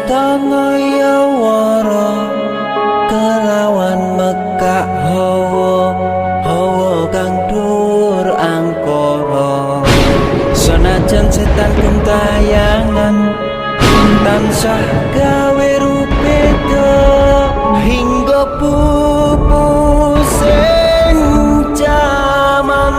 Astana Yawara kelawan mekak hawa hawa kang dur angkara. Senajan setan gentayangan tansah gawe rubeda hingga pupusing jaman.